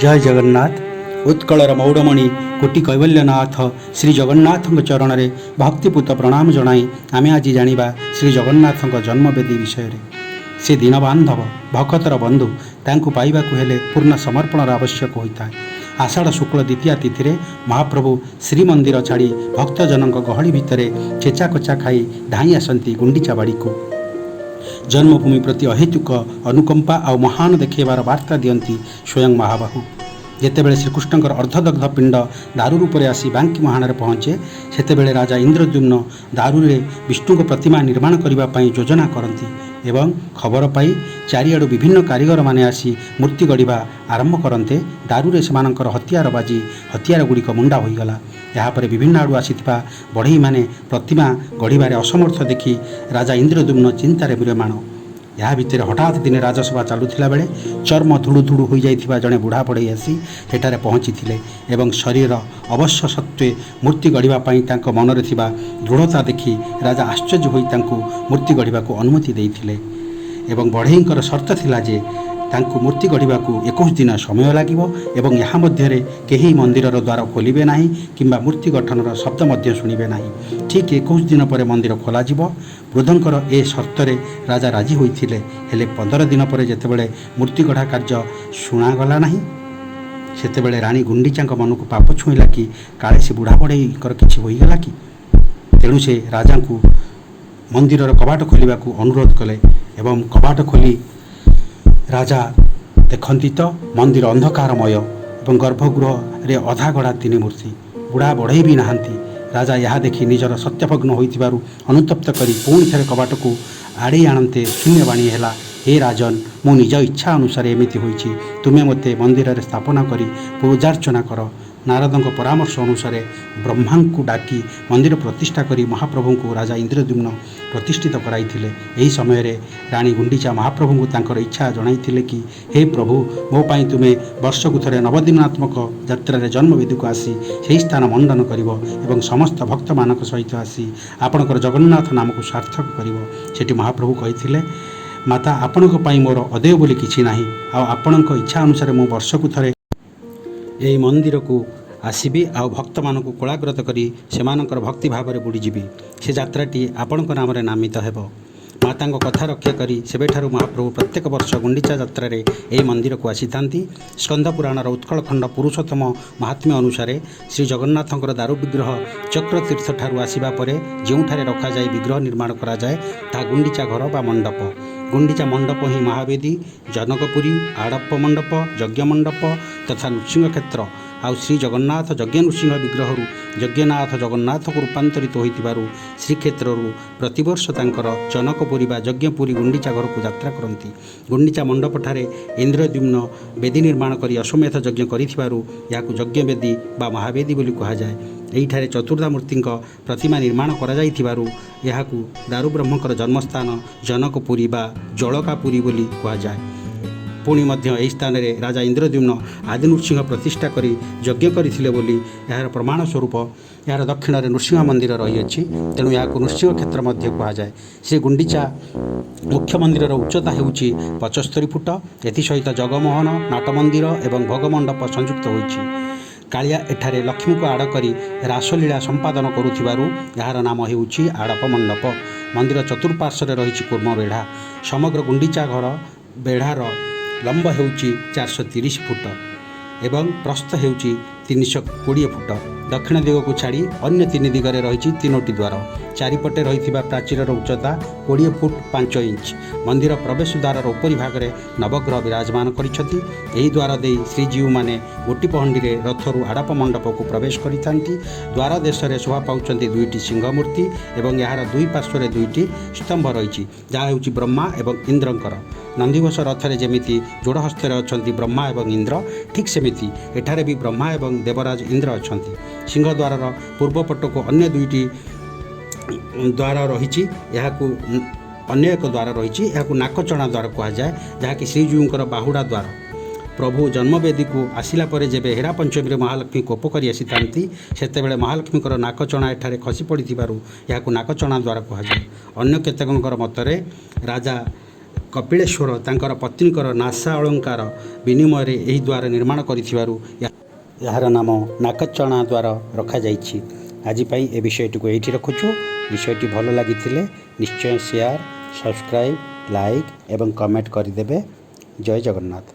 ଜୟ ଜଗନ୍ନାଥ। ଉତ୍କଳର ମଉଡ଼ମଣି କୋଟି କୈବଲ୍ୟନାଥ ଶ୍ରୀ ଜଗନ୍ନାଥଙ୍କ ଚରଣରେ ଭକ୍ତିପୂତ ପ୍ରଣାମ ଜଣାଇ ଆମେ ଆଜି ଜାଣିବା ଶ୍ରୀ ଜଗନ୍ନାଥଙ୍କ ଜନ୍ମବେଦୀ ବିଷୟରେ। ସେ ଦୀନବାନ୍ଧବ, ଭକତର ବନ୍ଧୁ। ତାଙ୍କୁ ପାଇବାକୁ ହେଲେ ପୂର୍ଣ୍ଣ ସମର୍ପଣର ଆବଶ୍ୟକ ହୋଇଥାଏ। ଆଷାଢ଼ ଶୁକ୍ଳ ଦ୍ୱିତୀୟା ତିଥିରେ ମହାପ୍ରଭୁ ଶ୍ରୀମନ୍ଦିର ଛାଡ଼ି ଭକ୍ତଜନଙ୍କ ଗହଳି ଭିତରେ ଛେଚା କୋଚା ଖାଇ ଧାଇଁ ଆସନ୍ତି ଗୁଣ୍ଡିଚା ବାଡ଼ିକୁ। ଜନ୍ମଭୂମି ପ୍ରତି ଅହେତୁକ ଅନୁକମ୍ପା ଆଉ ମହାନ ଦେଖାଇବାର ବାର୍ତ୍ତା ଦିଅନ୍ତି ସ୍ୱୟଂ ମହାବାହୁ। ଯେତେବେଳେ ଶ୍ରୀକୃଷ୍ଣଙ୍କର ଅର୍ଦ୍ଧଦଗ୍ଧ ପିଣ୍ଡ ଦାରୁ ରୂପରେ ଆସି ବାଙ୍କି ମୁହାଣରେ ପହଞ୍ଚେ, ସେତେବେଳେ ରାଜା ଇନ୍ଦ୍ରଦ୍ୟୁମ୍ନ ଦାରୁରେ ବିଷ୍ଣୁଙ୍କ ପ୍ରତିମା ନିର୍ମାଣ କରିବା ପାଇଁ ଯୋଜନା କରନ୍ତି ଏବଂ ଖବର ପାଇ ଚାରିଆଡ଼ୁ ବିଭିନ୍ନ କାରିଗରମାନେ ଆସି ମୂର୍ତ୍ତି ଗଢ଼ିବା ଆରମ୍ଭ କରନ୍ତେ, ଦାରୁରେ ସେମାନଙ୍କର ହତିଆର ବାଜି ହତିଆର ଗୁଡ଼ିକ ମୁଣ୍ଡା ହୋଇଗଲା। ଏହାପରେ ବିଭିନ୍ନ ଆଡ଼ୁ ଆସିଥିବା ବଢ଼େଇମାନେ ପ୍ରତିମା ଗଢ଼ିବାରେ ଅସମର୍ଥ ଦେଖି ରାଜା ଇନ୍ଦ୍ରଦ୍ୟୁମ୍ନ ଚିନ୍ତାରେ ମ୍ରିୟମାଣ। ଏହା ଭିତରେ ହଠାତ୍ ଦିନେ ରାଜସଭା ଚାଲୁଥିଲା ବେଳେ ଚର୍ମ ଧୁଡ଼ୁ ଧୁଡ଼ୁ ହୋଇଯାଇଥିବା ଜଣେ ବୁଢ଼ା ବଢ଼େଇ ଆସି ସେଠାରେ ପହଞ୍ଚିଥିଲେ ଏବଂ ଶରୀର ଅବଶ୍ୟ ସତ୍ତ୍ୱେ ମୂର୍ତ୍ତି ଗଢ଼ିବା ପାଇଁ ତାଙ୍କ ମନରେ ଥିବା ଦୃଢ଼ତା ଦେଖି ରାଜା ଆଶ୍ଚର୍ଯ୍ୟ ହୋଇ ତାଙ୍କୁ ମୂର୍ତ୍ତି ଗଢ଼ିବାକୁ ଅନୁମତି ଦେଇଥିଲେ। ଏବଂ ବଢ଼େଇଙ୍କର ସର୍ତ୍ତ ଥିଲା ଯେ ତାଙ୍କୁ ମୂର୍ତ୍ତି ଗଢ଼ିବାକୁ 21 ଦିନ ସମୟ ଲାଗିବ ଏବଂ ଏହା ମଧ୍ୟରେ କେହି ମନ୍ଦିରର ଦ୍ୱାର ଖୋଲିବେ ନାହିଁ କିମ୍ବା ମୂର୍ତ୍ତି ଗଠନର ଶବ୍ଦ ମଧ୍ୟ ଶୁଣିବେ ନାହିଁ। ଠିକ୍ 21 ଦିନ ପରେ ମନ୍ଦିର ଖୋଲାଯିବ। ବୃଦ୍ଧଙ୍କର ଏ ସର୍ତ୍ତରେ ରାଜା ରାଜି ହୋଇଥିଲେ। ହେଲେ 15 ଦିନ ପରେ ଯେତେବେଳେ ମୂର୍ତ୍ତି ଗଢ଼ା କାର୍ଯ୍ୟ ଶୁଣାଗଲା ନାହିଁ, ସେତେବେଳେ ରାଣୀ ଗୁଣ୍ଡିଚାଙ୍କ ମନକୁ ପାପ ଛୁଇଁଲା କି କାଳେ ସେ ବୁଢ଼ା ବଢ଼େଇଙ୍କର କିଛି ହୋଇଗଲା କି। ତେଣୁ ସେ ରାଜାଙ୍କୁ ମନ୍ଦିରର କବାଟ ଖୋଲିବାକୁ ଅନୁରୋଧ କଲେ ଏବଂ କବାଟ ଖୋଲି ରାଜା ଦେଖନ୍ତି ତ ମନ୍ଦିର ଅନ୍ଧକାରମୟ ଏବଂ ଗର୍ଭଗୃହରେ ଅଧାଗଢ଼ା ତିନି ମୂର୍ତ୍ତି, ବୁଢ଼ା ବଢ଼େଇ ବି ନାହାନ୍ତି। ରାଜା ଏହା ଦେଖି ନିଜର ସତ୍ୟଭଗ୍ନ ହୋଇଥିବାରୁ ଅନୁତପ୍ତ କରି ପୁଣି ଥରେ କବାଟକୁ ଆଡ଼େଇ ଆଣନ୍ତେ ଶୂନ୍ୟବାଣୀ ହେଲା, "ହେ ରାଜନ, ମୁଁ ନିଜ ଇଚ୍ଛା ଅନୁସାରେ ଏମିତି ହୋଇଛି। ତୁମେ ମୋତେ ମନ୍ଦିରରେ ସ୍ଥାପନା କରି ପୂଜାର୍ଚ୍ଚନା କର।" ନାରଦଙ୍କ ପରାମର୍ଶ ଅନୁସାରେ ବ୍ରହ୍ମାଙ୍କୁ ଡାକି ମନ୍ଦିର ପ୍ରତିଷ୍ଠା କରି ମହାପ୍ରଭୁଙ୍କୁ ରାଜା ଇନ୍ଦ୍ରଦ୍ୟୁମ୍ନ ପ୍ରତିଷ୍ଠିତ କରାଇଥିଲେ। ଏହି ସମୟରେ ରାଣୀ ଗୁଣ୍ଡିଚା ମହାପ୍ରଭୁଙ୍କୁ ତାଙ୍କର ଇଚ୍ଛା ଜଣାଇଥିଲେ କି, "ହେ ପ୍ରଭୁ, ମୋ ପାଇଁ ତୁମେ ବର୍ଷକୁ ଥରେ ନବଦିନାତ୍ମକ ଯାତ୍ରାରେ ଜନ୍ମବେଦୀକୁ ଆସି ସେହି ସ୍ଥାନ ମଣ୍ଡନ କରିବ ଏବଂ ସମସ୍ତ ଭକ୍ତମାନଙ୍କ ସହିତ ଆସି ଆପଣଙ୍କର ଜଗନ୍ନାଥ ନାମକୁ ସାର୍ଥକ କରିବ।" ସେଠି ମହାପ୍ରଭୁ କହିଥିଲେ, "ମାତା, ଆପଣଙ୍କ ପାଇଁ ମୋର ଅଦେୟ ବୋଲି କିଛି ନାହିଁ। ଆଉ ଆପଣଙ୍କ ଇଚ୍ଛା ଅନୁସାରେ ମୁଁ ବର୍ଷକୁ ଥରେ ଏହି ମନ୍ଦିରକୁ ଆସିବି ଆଉ ଭକ୍ତମାନଙ୍କୁ କୋଳାଗ୍ରତ କରି ସେମାନଙ୍କର ଭକ୍ତି ଭାବରେ ବୁଡ଼ିଯିବି। ସେ ଯାତ୍ରାଟି ଆପଣଙ୍କ ନାମରେ ନାମିତ ହେବ।" ମାତାଙ୍କ କଥା ରକ୍ଷା କରି ସେବେଠାରୁ ମହାପ୍ରଭୁ ପ୍ରତ୍ୟେକ ବର୍ଷ ଗୁଣ୍ଡିଚା ଯାତ୍ରାରେ ଏହି ମନ୍ଦିରକୁ ଆସିଥାନ୍ତି। ସ୍କନ୍ଦ ପୁରାଣର ଉତ୍କଳଖଣ୍ଡ ପୁରୁଷୋତ୍ତମ ମାହାତ୍ମ୍ୟ ଅନୁସାରେ ଶ୍ରୀ ଜଗନ୍ନାଥଙ୍କର ଦାରୁ ବିଗ୍ରହ ଚକ୍ରତୀର୍ଥଠାରୁ ଆସିବା ପରେ ଯେଉଁଠାରେ ରଖାଯାଇ ବିଗ୍ରହ ନିର୍ମାଣ କରାଯାଏ, ତାହା ଗୁଣ୍ଡିଚା ଘର ବା ମଣ୍ଡପ। ଗୁଣ୍ଡିଚା ମଣ୍ଡପ ହିଁ ମହାବେଦୀ, ଜନକପୁରୀ, ଆଡ଼ପ ମଣ୍ଡପ, ଯଜ୍ଞ ମଣ୍ଡପ ତଥା ନୃସିଂହ କ୍ଷେତ୍ର। ଆଉ ଶ୍ରୀ ଜଗନ୍ନାଥ ଯଜ୍ଞ ନୃସିଂହ ବିଗ୍ରହରୁ ଯଜ୍ଞନାଥ ଜଗନ୍ନାଥକୁ ରୂପାନ୍ତରିତ ହୋଇଥିବାରୁ ଶ୍ରୀକ୍ଷେତ୍ରରୁ ପ୍ରତିବର୍ଷ ତାଙ୍କର ଜନକପୁରୀ ବା ଯଜ୍ଞପୁରୀ ଗୁଣ୍ଡିଚା ଘରକୁ ଯାତ୍ରା କରନ୍ତି। ଗୁଣ୍ଡିଚା ମଣ୍ଡପଠାରେ ଇନ୍ଦ୍ରଦ୍ୟୁମ୍ନ ବେଦୀ ନିର୍ମାଣ କରି ଅଶ୍ୱମେଧ ଯଜ୍ଞ କରିଥିବାରୁ ଏହାକୁ ଯଜ୍ଞବେଦୀ ବା ମହାବେଦୀ ବୋଲି କୁହାଯାଏ। ଏହିଠାରେ ଚତୁର୍ଦ୍ଧାମୂର୍ତ୍ତିଙ୍କ ପ୍ରତିମା ନିର୍ମାଣ କରାଯାଇଥିବାରୁ ଏହାକୁ ଦାରୁବ୍ରହ୍ମଙ୍କର ଜନ୍ମସ୍ଥାନ ଜନକପୁରୀ ବା ଜଳକାପୁରୀ ବୋଲି କୁହାଯାଏ। ପୁଣି ମଧ୍ୟ ଏହି ସ୍ଥାନରେ ରାଜା ଇନ୍ଦ୍ରଦ୍ୟୁମ୍ନ ଆଦି ନୃସିଂହ ପ୍ରତିଷ୍ଠା କରି ଯଜ୍ଞ କରିଥିଲେ ବୋଲି ଏହାର ପ୍ରମାଣ ସ୍ୱରୂପ ଏହାର ଦକ୍ଷିଣରେ ନୃସିଂହ ମନ୍ଦିର ରହିଅଛି। ତେଣୁ ଏହାକୁ ନୃସିଂହ କ୍ଷେତ୍ର ମଧ୍ୟ କୁହାଯାଏ। ଶ୍ରୀ ଗୁଣ୍ଡିଚା ମୁଖ୍ୟ ମନ୍ଦିରର ଉଚ୍ଚତା ହେଉଛି 75 ଫୁଟ। ଏଥିସହିତ ଜଗମୋହନ, ନାଟ ମନ୍ଦିର ଏବଂ ଭୋଗମଣ୍ଡପ ସଂଯୁକ୍ତ ହୋଇଛି। କାଳିଆ ଏଠାରେ ଲକ୍ଷ୍ମୀଙ୍କୁ ଆଡ଼ କରି ରାସଲୀଳା ସମ୍ପାଦନ କରୁଥିବାରୁ ଏହାର ନାମ ହେଉଛି ଆଡ଼ପ ମଣ୍ଡପ। ମନ୍ଦିର ଚତୁଃପାର୍ଶ୍ୱରେ ରହିଛି କୂର୍ମ ବେଢ଼ା। ସମଗ୍ର ଗୁଣ୍ଡିଚା ଘର ବେଢ଼ାର ଲମ୍ବ ହେଉଛି 430 ଫୁଟ ଏବଂ ପ୍ରସ୍ଥ ହେଉଛି 320 ଫୁଟ। ଦକ୍ଷିଣ ଦିଗକୁ ଛାଡ଼ି ଅନ୍ୟ ତିନି ଦିଗରେ ରହିଛି ତିନୋଟି ଦ୍ୱାର। ଚାରିପଟେ ରହିଥିବା ପ୍ରାଚୀରର ଉଚ୍ଚତା 20 ଫୁଟ 5 ଇଞ୍ଚ। ମନ୍ଦିର ପ୍ରବେଶ ଦ୍ୱାରର ଉପରି ଭାଗରେ ନବଗ୍ରହ ବିରାଜମାନ କରିଛନ୍ତି। ଏହି ଦ୍ୱାର ଦେଇ ଶ୍ରୀଜୀଉମାନେ ଗୋଟି ପହଣ୍ଡିରେ ରଥରୁ ଆଡ଼ପ ମଣ୍ଡପକୁ ପ୍ରବେଶ କରିଥାନ୍ତି। ଦ୍ୱାର ଦେଶରେ ଶୋଭା ପାଉଛନ୍ତି ଦୁଇଟି ସିଂହ ମୂର୍ତ୍ତି ଏବଂ ଏହାର ଦୁଇ ପାର୍ଶ୍ୱରେ ଦୁଇଟି ସ୍ତମ୍ଭ ରହିଛି, ଯାହା ହେଉଛି ବ୍ରହ୍ମା ଏବଂ ଇନ୍ଦ୍ରଙ୍କର। ନନ୍ଦିଘୋଷ ରଥରେ ଯେମିତି ଯୋଡ଼ ହସ୍ତରେ ଅଛନ୍ତି ବ୍ରହ୍ମା ଏବଂ ଇନ୍ଦ୍ର, ଠିକ୍ ସେମିତି ଏଠାରେ ବି ବ୍ରହ୍ମା ଏବଂ ଦେବରାଜ ଇନ୍ଦ୍ର ଅଛନ୍ତି। ସିଂହଦ୍ୱାରର ପୂର୍ବ ପଟକୁ ଅନ୍ୟ ଦୁଇଟି ଦ୍ୱାର ରହିଛି। ଏହାକୁ ଅନ୍ୟ ଏକ ଦ୍ୱାର ରହିଛି, ଏହାକୁ ନାକଚଣା ଦ୍ୱାର କୁହାଯାଏ, ଯାହାକି ଶ୍ରୀଜୀଉଙ୍କର ବାହୁଡ଼ା ଦ୍ୱାର। ପ୍ରଭୁ ଜନ୍ମବେଦୀକୁ ଆସିଲା ପରେ ଯେବେ ହେରା ପଞ୍ଚମୀରେ ମହାଲକ୍ଷ୍ମୀ କୋପ କରି ଆସିଥାନ୍ତି, ସେତେବେଳେ ମହାଲକ୍ଷ୍ମୀଙ୍କର ନାକଚଣା ଏଠାରେ ଖସି ପଡ଼ିଥିବାରୁ ଏହାକୁ ନାକଚଣା ଦ୍ୱାର କୁହାଯାଏ। ଅନ୍ୟ କେତେକଙ୍କର ମତରେ ରାଜା କପିଳେଶ୍ୱର ତାଙ୍କର ପତ୍ନୀଙ୍କର ନାସା ଅଳଙ୍କାର ବିନିମୟରେ ଏହି ଦ୍ୱାର ନିର୍ମାଣ କରିଥିବାରୁ ଏହାର ନାମ ନାକଚଣା ଦ୍ୱାର ରଖାଯାଇଛି। ଆଜି ପାଇଁ ଏ ବିଷୟଟିକୁ ଏଇଠି ରଖୁଛୁ। ବିଷୟଟି ଭଲ ଲାଗିଥିଲେ ନିଶ୍ଚୟ ସେୟାର, ସବସ୍କ୍ରାଇବ୍, ଲାଇକ୍ ଏବଂ କମେଣ୍ଟ କରିଦେବେ। ଜୟ ଜଗନ୍ନାଥ।